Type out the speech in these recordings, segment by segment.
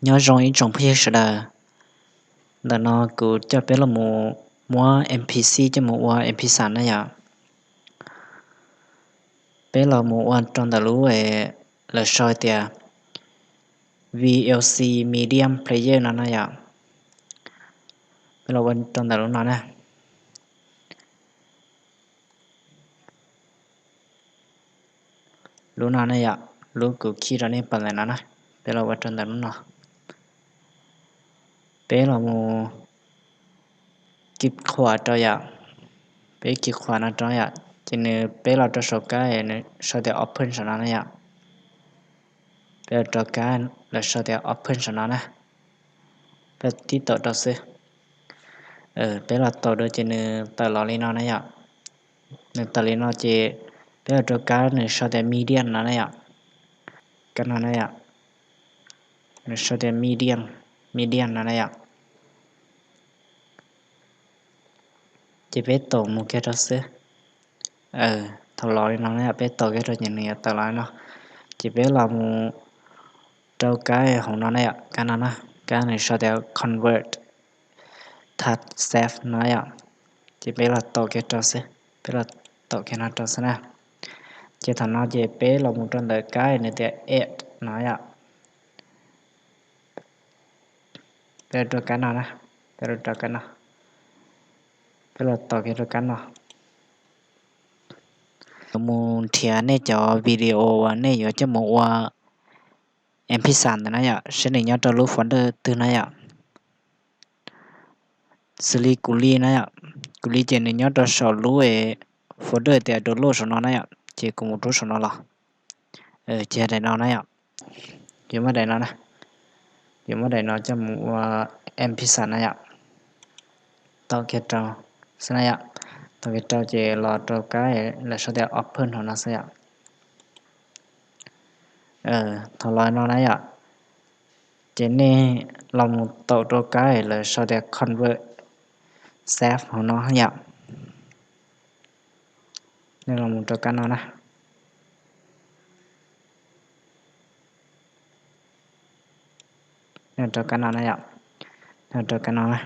Nyob zoo ib tsoom phooj ywg sawv daws, ntawm no kuv coj peb los mus muab M P C coj mus ua M P three na yom. Peb los mus ua rau ntawm lub lawv sau tias V L C Medium Player no na yom. Peb los ua rau ntawm lub no na. Lub no ne yom, lub kuv khij rau nej pom ntawm no na. Peb los ua rau ntawm lub no. Peb los mus kis khuam rau yom. Peb kis khuam no rau yom, ces nws peb los rau saum kab nws sau tias open saum no na yom. Peb los rau kab lawv sau tias open saum no na. Peb tib taum rau xwb. Peb los taum rau ces nws tawm los li no na yom. Nws tawm li no ces peb los rau kab nws sau tias medium no na yom. Kab no na yom, nws sau tias medium, medium no na yom. Ces peb taum mus kiag rau xwb. Thaum los li no na yom, peb taum kiag rau ces nws yuav tawm los li no. Ces peb los mus rau kab hauv no na yom, kab no na, kab nws sau tias convert to save no yom. Ces peb los taum kiag rau xwb, peb los taum kiag no rau xwb na. Ces thaum no ces peb los mus rau ntawm kab nws tias edit no yom. Peb los rau kab no na, peb los rau kab no, peb los taum kiag rau kab no. Yuav mus nrhiav nej cov video uas nej yuav coj mus ua M P three ntawd na yom, seb nws nyob rau lub folder twg na yom. Xws li kuv li na yom, kuv li ces nws nyob rau saum lub folder tias download saum no na yom, ces kuv mus rub saum no los. Ces daim no na yom, yuav muab daim no na, yuav muab daim no coj mus ua M P three na yom. Taum kiag rau xwb na yom, taum kiag rau ces los rau kab lawv sau tias open hauv no xwb yom. Thaum los no na yom, ces nej los mus taum rau kab lawv sau tias convert save hauv no yom. Nej los mus rau kab no na. Nej rau kab no na yom. Nej rau kab no na.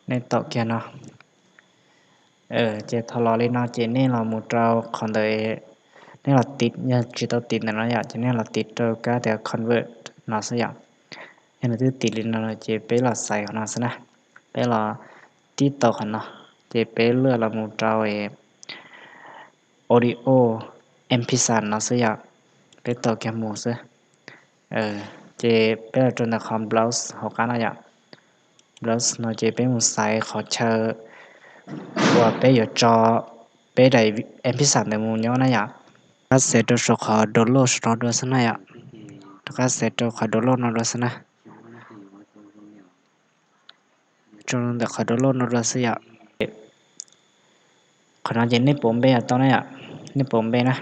Nej taum kiag no. Ces thaum los li no ces nej los mus rau qhov ntawd, nej los tiv, yog tsis tau tiv ntawm no yom, ces nej los tiv rau kab tias convert no xwb yom. Yog nws twb tiv li no ces peb los xaiv qhov no xwb na. Peb los tib taum qhov no, ces peb luaj los mus rau audio M P three no xwb yom. Peb taum kiag mus xwb. Ces peb los rau ntawm qhov browse hauv qab no yom. Browse no ces peb mus xaiv qhov chaw uas peb yuav tso peb daim M P three ntawd mus nyob na yom. Rov qab xaiv rau saum qhov download no dua xwb na yom. Rov qab xaiv rau qhov download no dua xwb na. Rau ntawm qhov download no dua xwb yom. Qhov no ces nej pauv npe tau na yom, nej pauv npe na.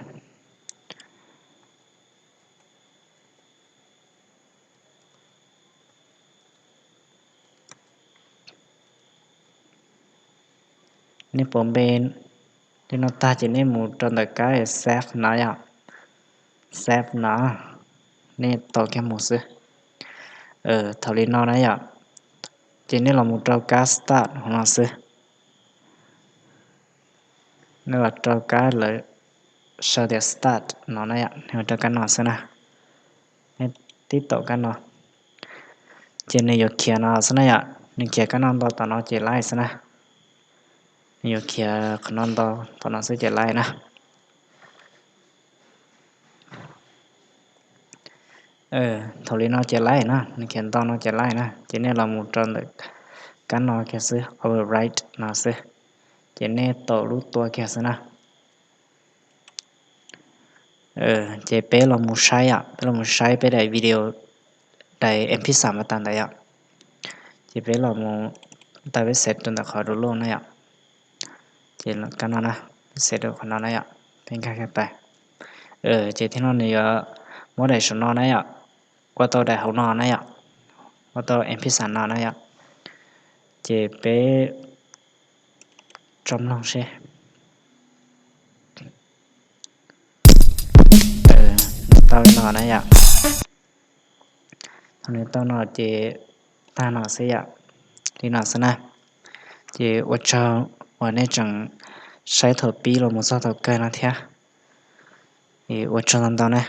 Nej pauv npe li no tag ces nej mus rau ntawm kab save no yom, save no, nej taum kiag mus xwb. Thaum li no na yom, ces nej los mus rau kab start hauv no xwb. Nej los rau kab lawv sau tias start no na yom, nej rau kab no xwb na. Nej tib taum kab no, ces nws yuav khiav no xwb na yom, nws khiav kab no nto tom no ces laib xwb na. Nws yuav khiav qhov no nto tom no xwb ces laib na. Thaum li no ces laib na, nws khiav nto no ces laib na, ces nej los mus rau ntawm kab no kiag xwb, override no xwb, ces nej taum lub tua kiag xwb na. Ces peb los mus saib yom, peb los mus saib peb daim video, daim M P three mas tas ntawd yom. Ces peb los mus, tas peb xaiv rau ntawm qhov download na yom. Ces kab no na, peb xaiv rau qhov no na yom, peb nkag kiag pais. Ces thib no nws yuav muab daim saum no na yom, ua tau daim hauv no na yom, ua tau M P three no na yom. Ces peb tso mloog seb. Tau no na yom. Nws tau no ces tag no xwb yom, li no xwb na. Ces ua tsaug uas nej tseem saib thaum pib los mus txog thaum kawg no thiab. Ua tsaug ntau ntau na.